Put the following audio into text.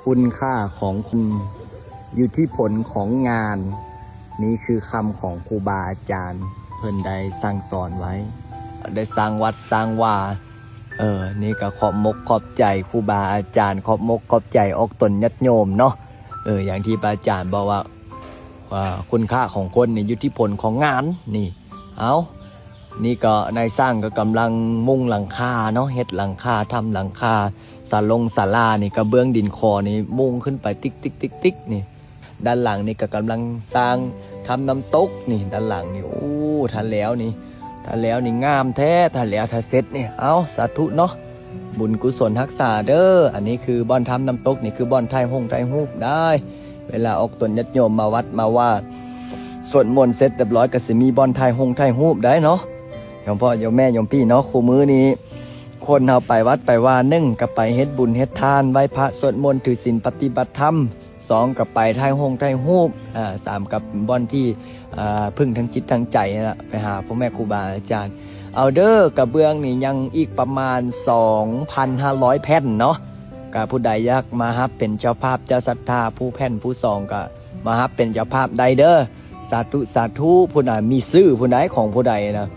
ຄຸນຄ່າຂອງຄົນຢູ່ທີ່ຜົນຂອງງານ. ນີ້ຄືຄຳຂອງຄູບາອາຈານ ເພິ່ນໄດ້ສັ່ງສອນໄວ້ ໄດ້ສ້າງວັດສ້າງວາ. ເອີ ນີ້ກໍຂອບມົກຂອບໃຈຄູບາອາຈານ ຂອບມົກຂອບໃຈອອກຕົນຍາດໂຍມເນາະ. ເອີ ຢ່າງທີ່ພະອາຈານບອກວ່າ ອ່າ ຄຸນຄ່າຂອງຄົນນີ້ຢູ່ທີ່ຜົນຂອງງານ. ນີ້ ເອົາ ນີ້ກໍນາຍຊ່າງກໍກຳລັງມຸງຫຼັງຄາເນາະ ເຮັດຫຼັງຄາ ທຳຫຼັງຄາ ສາລົງສາລານີ້ ກະເບື້ອງດິນຂໍນີ້ມຸງຂຶ້ນໄປຕິກໆໆໆນີ້. ດ້ານຫຼັງນີ້ກໍກຳລັງສ້າງທຳນ້ຳຕົກນີ້ ດ້ານຫຼັງນີ້ ໂອ້ ຖ້າແລ້ວນີ້ ຖ້າແລ້ວນີ້ງາມແທ້ ຖ້າແລ້ວຖ້າເສັດນີ້. ເອົາ ສາທຸເນາະ ບຸນກຸສົນຮັກສາເດີ. ອັນນີ້ຄືບ່ອນທຳນ້ຳຕົກ ນີ້ຄືບ່ອນຖ່າຍຮົງຖ່າຍຮູບໄດ້. ເວລາອອກຕົນຍາດໂຍມມາວັດມາວາ ສວດມົນເສັດຮຽບຮ້ອຍ ກໍຊິມີບ່ອນຖ່າຍຮົງຖ່າຍຮູບໄດ້ເນາະ ໂຍມພໍ່ໂຍມແມ່ໂຍມພີ່ເນາະ. ຄູ່ມື້ນີ້ຄົນເຮົາໄປວັດໄປວາ ໜຶ່ງກໍໄປເຮັດບຸນເຮັດທານ ໄຫວ້ພະ ສວດມົນ ຖືສິນ ປະຕິບັດທຳ. ສອງກໍໄປຖ່າຍຮົງຖ່າຍຮູບ. ອາ ສາມກໍບ່ອນທີ່ ອາ ເພິ່ງທາງຈິດທາງໃຈຫັ້ນລະ ໄປຫາພໍ່ແມ່ຄູບາອາຈານ. ເອົາເດີ ກະເບື້ອງນີ້ຍັງອີກປະມານສອງພັນຫ້າຮ້ອຍແຜ່ນເນາະ. ກະຜູ້ໃດຢາກມາຮັບເປັນເຈົ້າພາບ ເຈົ້າສັດທາ ຜູ້ແຜ່ນຜູ້ສອງ ກະມາຮັບເປັນເຈົ້າພາບໄດ້ເດີ. ສາທຸ ສາທຸ. ຜູ້ໃດມີຊື່ຜູ້ໃດຂອງຜູ້ໃດນະ